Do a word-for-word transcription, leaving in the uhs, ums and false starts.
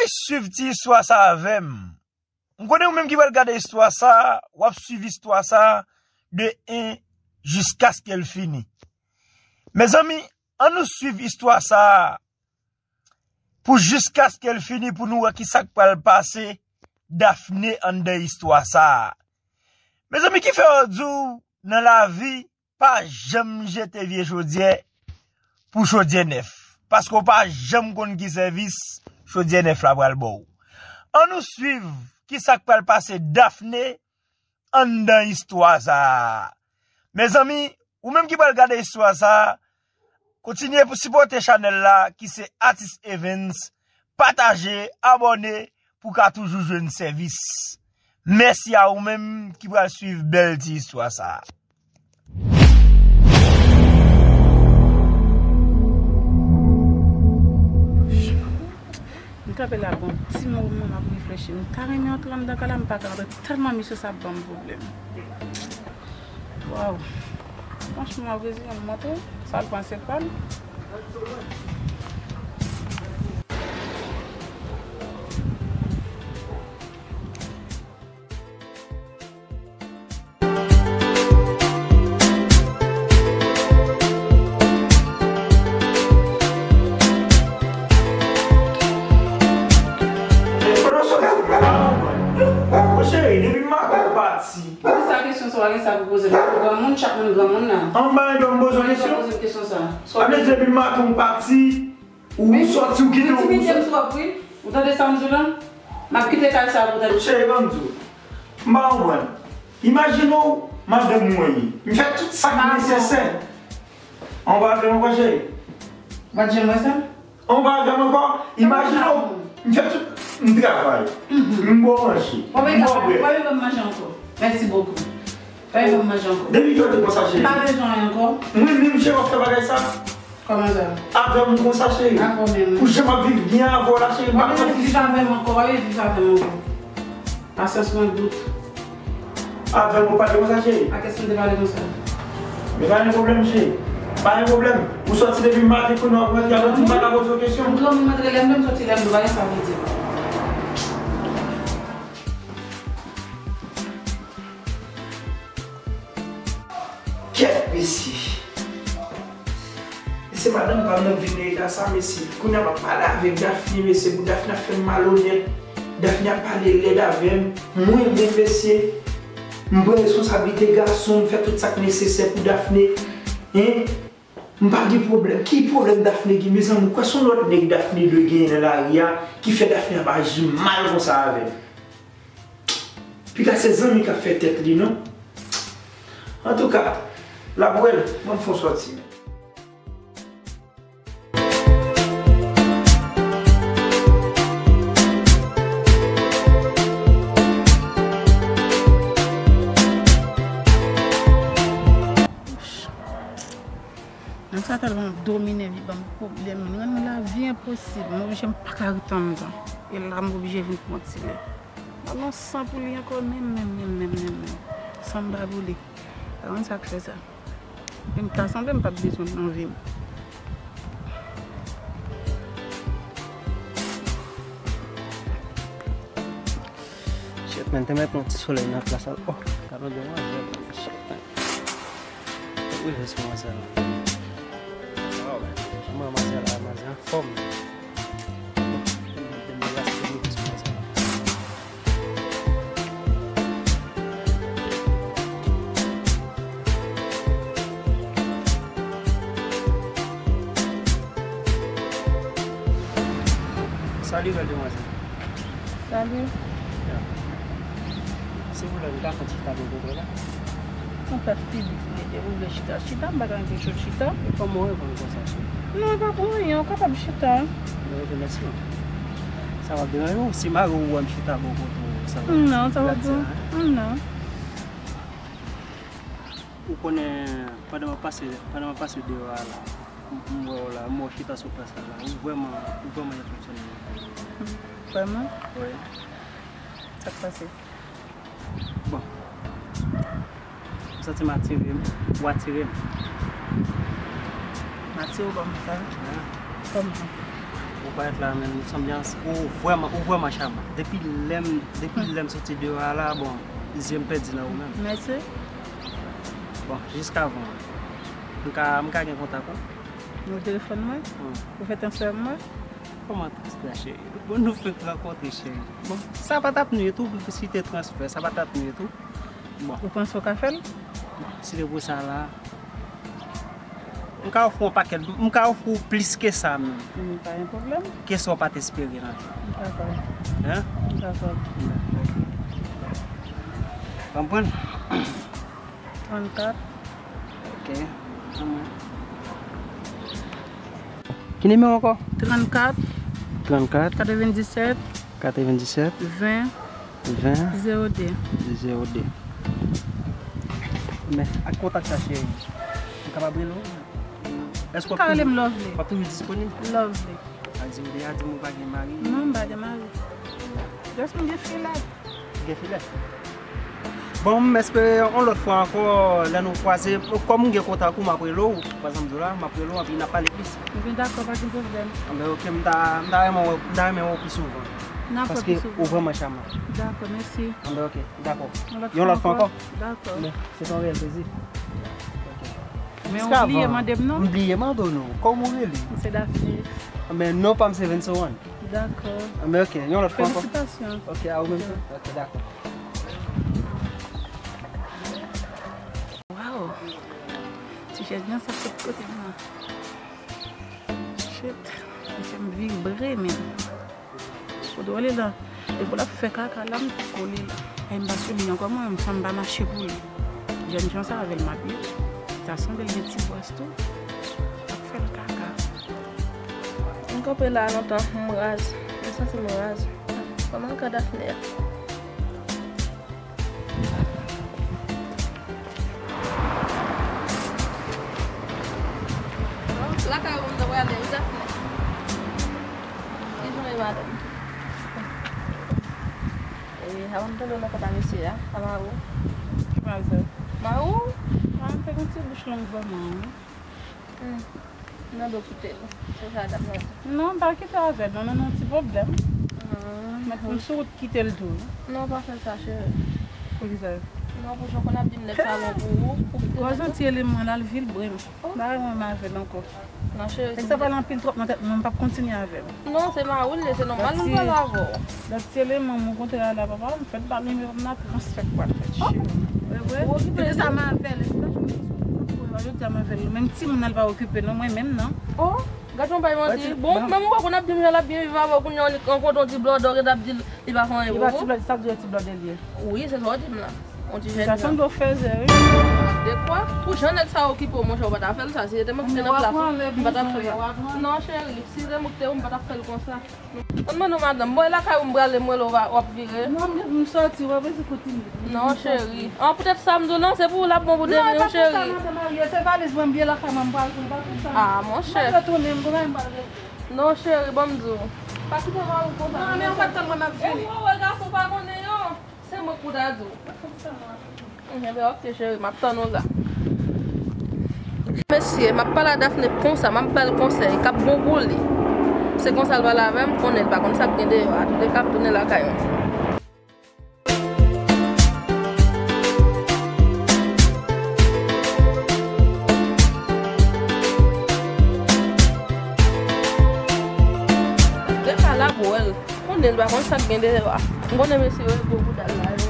Suiv ti istwa sa avè m. M konnen ou menm ki pral gade istwa sa, w ap suiv istwa sa de en jiskaske l fini. Mezanmi, ann nou suiv istwa sa pou jiskaske l fini pou nou wè ki sa k pral pase Dafne anndan istwa sa. Mezanmi, ki fè yo di w nan lavi, pa janm jete vye chodyè pou chodyè nèf. Paske w pa janm konn ki sèvis chodyè nèf la pral ba w. Ann nou suiv ki sa k pral pase Dafne anndan istwa sa a. Mezanmi, ou menm ki pral gade istwa sa a, kontinye pou sipòte chanèl la ki se Atis Evens, pataje, abòne pou w ka toujou jwenn sèvis. Mèsi a ou menm ki pral suiv bèl ti istwa sa a. M kanpe la gon ti moman, m ap reflechi. M ta renmen antre anndan kay la, m pa ka antre tèlman misye sa ap ban m pwoblèm. Waw. Franchman, m ap reziyen m, montre sa l panse pa l. Mon cheri, depi maten ou pati. Poze sa kesyon sa, w pa gen sa pou poze m. Ou granmoun, chak moun granmoun la. An ba yon dòm poze w kesyon. Poze m kesyon sa. Sa vle di depi maten ou pati, ou sòti, ou kite, ou sòti. Ou tande sa m di w la? M ap kite kay sa pou tande. Cheri, ban m di w. M pa konprann. Imajine w, madanm mwen ye. M fè tout sa k nesesè. An pa fè m ankò, cheri. Ou pa t janm wè sa? An pa fè m ankò. Imajine w, m fè tout, m travay. M bon manje. M bon bwè. Ou pa vin ban m manje ankò. Mèsi bokou. Pa vin ban m manje ankò. Depi ki lè w te konsa, cheri? M pa bezwen anyen ankò. Mwen menm, cheri, w ap fè bagay sa? Kòman sa? Avè m konsa, cheri. Avè w menm. Pou jan m ap viv byen avè w la, cheri, m pa konn viv avè m ankò, w ap viv avè m ankò. Pasyans mwen bout. Avè m ou pale konsa, cheri? A kiyès m te pale konsa? Men pa gen pwoblèm, cheri. Pa gen pwoblèm. Ou sòti depi maten kounye a w ap rantre, alò di m pa ka poze w kesyon. M granmoun, m antre lè m vle, m sòti lè m vle, w pa gen sa pou di. Kèt, mesye. Mesye, madanm pa m nan vin nan eta sa, mesye. Kounye a m ap pale avèk Dafne, mesye, pou Dafne ap fè m malonèt. Dafne ap pale lèd avè m. Mwen menm, mesye, m pran responsablite gason, m fè tout sa k nesesè pou Dafne. Hein? M pa gen pwoblèm. Ki pwoblèm Dafne gen? Mezanmi, ou kwè se yon lòt nèg Dafne dwe genyen nan lari a ki fè Dafne ap aji mal konsa avè m? Piga se zanmi k ap fè tèt li, non? Antouka, l ap wè l, ban m fè yon sòti. Nèg sa tèlman domine m, li ban m pwoblèm, li rann lavi enposib. M oblije, m pa ka ret anndan. E la, m oblije vin pran ti lè. M pa nan san pou li ankò, menm, menm, menm, menm, menm, menm. San m pa pou li. Pa konn sa k fè sa. E m ta sanble m p ap bezwen l nan vi m. Shit, man, te mèt yon ti solèy nan plas la. Oh, gad yon demwazèl. Shit, man. Fòk rive sou manzè la. Wow, manzè la, manzè anfòm. Salut, bèl demwazèl. Salut. Ya. Silvouplè, m ka fè yon ti chita bò kote w la? Ou pa fini, fini, ou vle chita. Chita, m pa gen anpil chita. E kòman w reponn konsa, cheri? Non, e pa pou anyen, ou kapab chita. Mwen remèsye w. Sa va deranje w si mari w wè m chita bò kote w, sa va... Non, sa va deranje w, non. Ou konnen, pandan m ap pase, pandan m ap pase deyò a la, m, m wè w la, m wè w chita sou plas la la. Ou vrèman, ou vrèman enpresyone m. Vrèman? Wi. Sa k pase? Bon. M santi m atire, m, ou atire m. M atire w kòm sa? Wi. Kòman? Ou parèt la menm, sanble ou vrèman, ou vrèman chama. Depi lè m, depi lè m soti deyò a la, bon, zye m pèdi nan ou menm. Mèsi. Bon, jiskavan, m ka, m ka gen kontak ou? Nimewo telefòn mwen? Hmm. Ou fè transfè mwen? Kòman transfè, cheri? Bon, nou fenk rankontre, cheri. Bon, sa pa t ap nwi tou, si te transfè, sa pa t ap nwi tou. Bon. Ou panse w ka fè l? Bon, si te pou sa la, m ka ofri w yon pakèt, m ka ofri w plis ke sa menm. Hmm, pa gen pwoblèm. Ke sa w pa t espere nan vi. Dakò. Hein? Dakò. Konprann? Trannkat. Ok. Ki nimewo ankò? Trannkat. Trannkat. Katrevendisèt. Katrevendisèt. Ven. Ven. Zewo de. Zewo de. Men, ak kontak sa, cheri, m kapab rele w? Èske w ap toujou, w ap toujou disponib? Lovely. A di m deja, di m ou pa gen mari. Non, m pa gen mari. Just m gen filè. Gen filè. Bon, m espere yon lòt fwa ankò, lè nou kwaze, kòm m gen kontak ou, m ap rele w, pa egzanp, la, m ap rele w, epi n ap pale plis. Ebyen, dakò, pa gen pwoblèm. Anben, ok, m ta, m ta renmen wè, m ta renmen wè w pi souvan. N ap wè pi souvan. Paske ou vrèman chama. Dakò, mèsi. Anben, ok, dakò. Yon lòt fwa ankò. Dakò. Men, se te yon reyèl plezi. Ok. Men ou bliye mande m non? M bliye mande w non. Kòman w rele? M se Daphné. Men non pa m se Venson One. Dakò. Anben, ok, yon lòt fwa ankò. Felisitasyon. Ok, a ou menm tou. Ok, dakò. Waw. Ti jèn nan sa sot kote m nan. Shit. Li fè m vibre menm. Kote w ale la? Depi w ap fè kaka la, m kole la. Ay, m pa sou li ankò, mwen, m fanm pa mache pou li. Jèn jan sa avè l m ap ye. Sa sanble l gen ti bwès tou. Ap fè l kaka. M kanpe la lontan, m raz. M santi m raz. Kòman ka Daphné a? Lakay ou m ta prale, wi, Daphné. Ki jan e madanm? E, avan m tande w nan kont a mesye a, a mari w. Ki mari sa? Mari w? A, m te gen ti bouch long vrèman, wi. Hmm. Nan do kite l. Se sa l ap mande. Non, m pa kite avè l, non, men nan ti pwoblèm. Ah. Mèt pou m sou wout kite l tou. Non, pa fè sa, cheri. Poukisa? Non, pou jan konn ap di m nèg sa bon pou ou, pou kite nèg la. Gwo zanti eleman la, l vilbre m. Oh. M pa renmen avè l ankò. Non, cheri. Nèg sa pale anpil twòp nan tèt mwen, m p ap kontinye avè l. Non, se mari w li ye, se nòmal nou pale avè w. Lòt ti eleman m rankontre a la, papa, m fèk ba l nimewo m nan, transfè k pral fèt, cheri. Wi, wi. Ou okipe li? Sa m avè l, se pa jodi a m avè l. Menm timoun nan, l pa okipe non, mwen menm non. Oh, gad yon bay manti. Bon, menm ou pa konn ap di m jan l ap byen viv avè w, kounye a li rankontre yon ti blòdè, ou gentan ap di l li pa fè anyen pou ou. Li pa ti blòdè, sa k di yon ti blòdè li ye? Wi, se sa w di m la. Yon ti jèn jan. Sa sanble w fèzè, wi. De kwa? Pou jan nèg sa okipe w, monchè, ou pa ta fè l sa. Si se te mwen ki te nan plas ou, m pa t ap fè sa. Non, cheri, si se te mwen ki te ou, m pa t ap fè l konsa. Ann mande w, madanm, bon, e lakay ou m prale, m rele w, w ap vire? Non, m, m sòti, w ap rete kote m ye. Non, cheri. An, poutèt sa m di w lan, se pou ou l ap bon pou demen, cheri. Non, e pa pou sa, madanm Ariel, se valiz mwen, m bliye lakay mwen, m pral pou l, pa pou sa. Ah, monchè. M ap retounen, m gon bagay m pral regle. Non, cheri, ban m di w. Pa kite mari w konsa. Non, men ou pa t tann mwen, m ap vini. E ou wè gason pa konnen yo. Se mwen k pou ta di w. Enben, ok, cheri, m ap tann ou la. Mesye, m ap pale a Daphné konsa, m ap ba l konsèy k ap bon pou li. Se konsa l pale avè m, konnen l pa konn sa k gen deyò a. Antouleka, m tounen lakay mwen. Deja l ap wè l. Konnen l pa konn sa k gen deyò a. M konnen mesye yo e gwo bouda l la.